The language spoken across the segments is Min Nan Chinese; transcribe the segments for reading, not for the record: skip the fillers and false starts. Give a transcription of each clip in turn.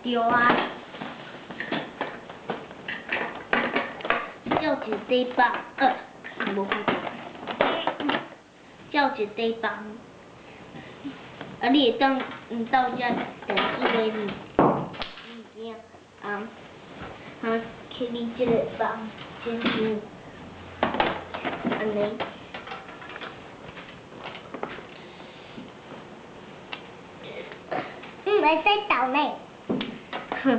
對啊。照一塊板，無看著。照一塊板，啊，你會當鬥遮電子的物件，啊，啊，去你這個房間像按呢。嗯，會使鬥呢。哼。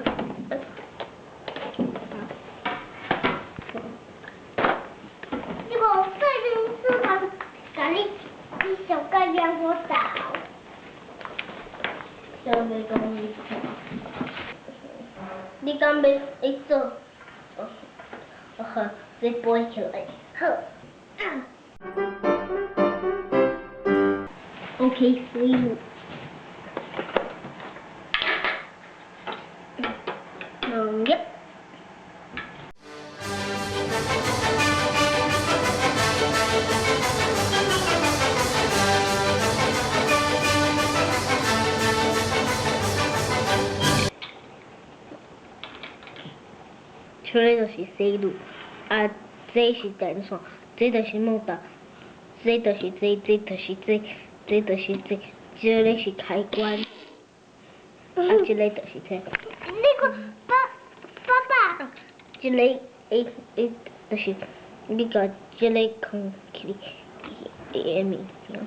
這個說明書通共你，你上蓋兩好鬥。想欲講你看，你敢欲會做？好，這背起來。好。OK，所以，兩頁。這个就是洗炉，啊，這是電線，這就是摩打，這就是這，這就是這，這就是這，這个是開關，啊，這个就是這。你看，爸，爸爸。這個會會就是你共這個囥起來的物件。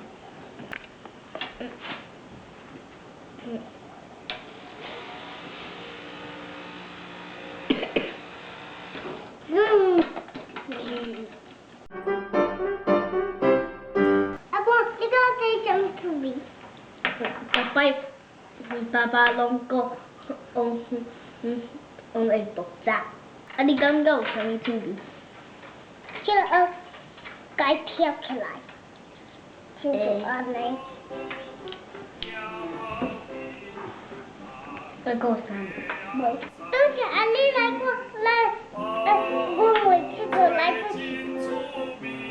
阿公，你感覺這啥物趣味？逐擺爸爸攏講，講講會爆炸。啊，你感覺有啥物趣味？這個該跳起來，親像按呢。閣有啥？無。等下按呢來看，來，阮袂佚佗來不及。